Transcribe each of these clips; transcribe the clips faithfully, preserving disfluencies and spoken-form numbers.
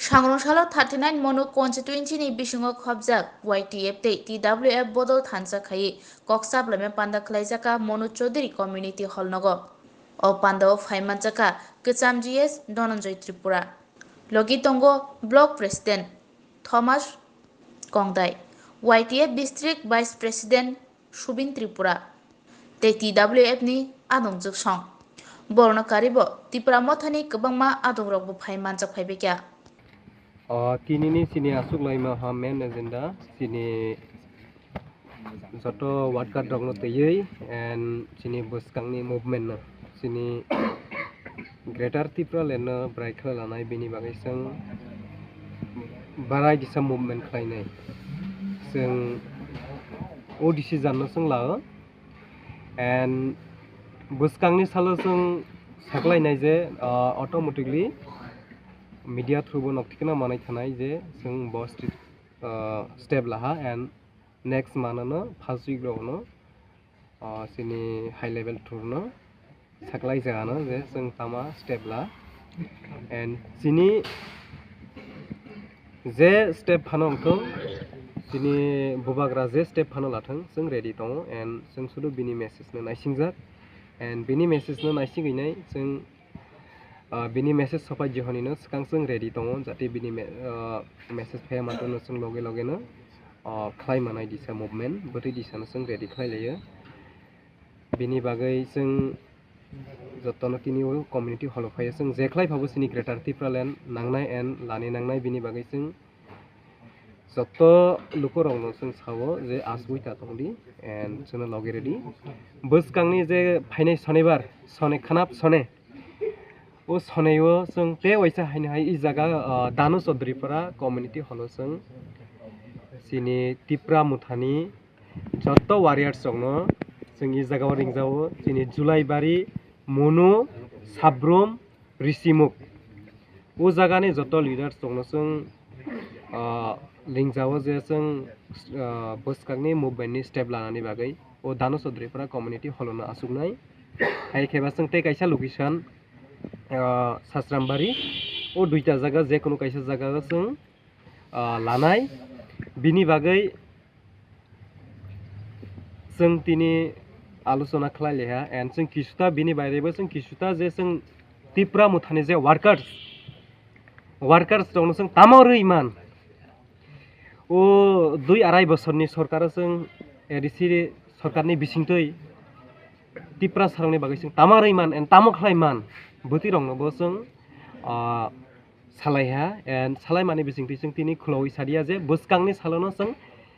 Sangrong salo thirty nine Monu constituency ni bisingo khobjak Y T F tei T W F bodol thansa khaiwi kok chaplaima panda khlaijak kha Monu Chaudhary Community Hall nogo. O pandao phai manjak kha kwcham G S Dhananjoy Tripura, logi tongo Block President Thomas Kongdai, Y T F District Vice President Subin Tripura tei T W F ni adongjwk song. Borokno karibo Tipra Mothani kwbangma adongrokbo phai manjak phaibaikha. O, tinini chini aswk laima ha main agenda, chini joto worker rokno twiwi and chini bwskangni movement no, chini Greater Tipraland no bwrai khlai lanai, bini bagwi chwng barai kisa movement khlainai. Chwng o decision no chwng lao and bwskangni salo chwng saklainai je, ah, automatically media through bo nok thikna manai thanai je chwng bo stri-, ah, step laha and next mano no first week rok no, ah, chini high level tour no saklai jaga no je chwng tama step la and chini je step phano wngthung, chini bubagra je step phano lathung, chwng ready tongo and chwng sudu bini message no naisingjak and bini message no naisingwi nai chwng, ah, bini message sopai jihoni no swkang chwng ready tongo, jate bini me-, ah, message phaiya manto no chwng loge loge no, ah, khlai manai disa movement, bwtwi disa no chwng ready khlai laio. Bini bagwi chwng jotono tini o community hall o phaiyo, chwng je khlai phabo chini Greater Tipraland nangnai and lani nangnai, bini bagwi chwng joto lukurokno chwng sao je asugwi ta tongdi and chwngno logi rwdi. Bwskangni je phainai Sonibar, Sone khanap Sone, o Soneo chwng tei waisa haino hai i jaga, ah, Danu Chaudhuripara community hall o chwng chini Tipra Mothani joto warriors rokno chwng i jaga o ringjao, chini Julaibari, Munu, Sabrum, Risimuk. O jagani joto leaders rokno chwng, ah, ringjao je chwng, ah, bwskangni movement ni step lanani bagwi o Danu Chaudhuripara community hall o no asuknai. Hai khe ba chwng tei kaisa location, ah, Sasrambari, o duita jaga, je kunu kaisa jaga o chwng, ah, lanai. Bini bagwi chwng tini alochona khlai liha and chwng kisuta bini bairebo chwng kisuta je chwng Tipra Mothani je workers, workers rokno chwng tamo rwi man. O dui arai bosorni sorkaro chwng A D C sorkarni bisingtwi Tiprasarokni bagwi chwng tamo rwi man and tamo khlai man, bwtwi rokno bo chwng, ah, salaiha and salaimani bisingtwi chwng tini khwlaui sadiya je bwskangni salono chwng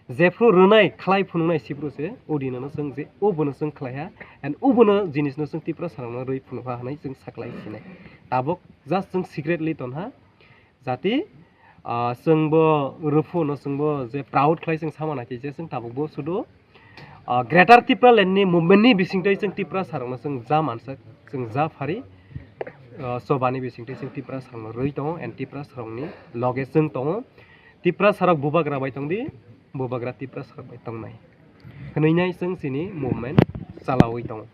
jephru rwnai khlai phunuknai siphru se o dinano chwng je o bono chwng khlaiha and o bono jinisno chwng Tiprasarokno rwi phunukha hwnwi chwng saklai sinai. Tabuk just chwng secretly tonha jati, ah, chwngbo rwphuno chwngbo je proud khlai chwng sama naikhe je chwng tabukbo sudu, ah, Greater Tipraland ni movement ni bisingtwi chwng Tiprasarokno chwng ja mansak, chwng ja phari, ah, chobani bisingtwi chwng Tiprasarokno rwi tongo and Tiprasarokni loge chwng tongo. Tiprasarok bubagra bai tongdi, bubagra Tiprasarok bai tongnai hwnwi nai chwng chini movement chalaui tongo.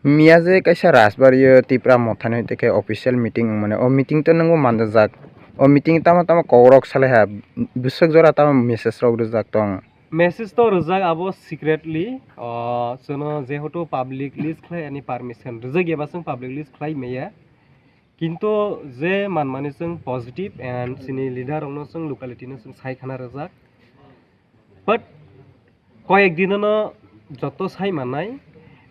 Miya je kaisa Rajbari o Tipra Mothani hoi tei khe official meeting wngmani, o meeting to nungbo manjak. O meeting tamo tamo kokrok salaiha, bwswk jora tamo message rok rwjak tong. Message to rwjak abo secretly, o, chwngno jehetu public list khlai ani permission rwjak eba chwng public list khlai maya. Kintu je manmani chwng positive and chini leader rokno chwng locality no chwng sai khana rwjak. But koyek dinono joto sai mannai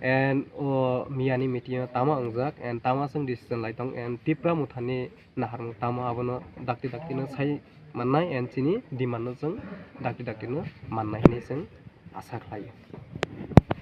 and o miyani meeting o tamo wngjak and tamo chwng decision lai tong and Tipra Mothani naharmung tamo abono dakti dakti no sai mannai and chini demand no chwng dakti dakti no mannai hinwi chwng asa khlaio.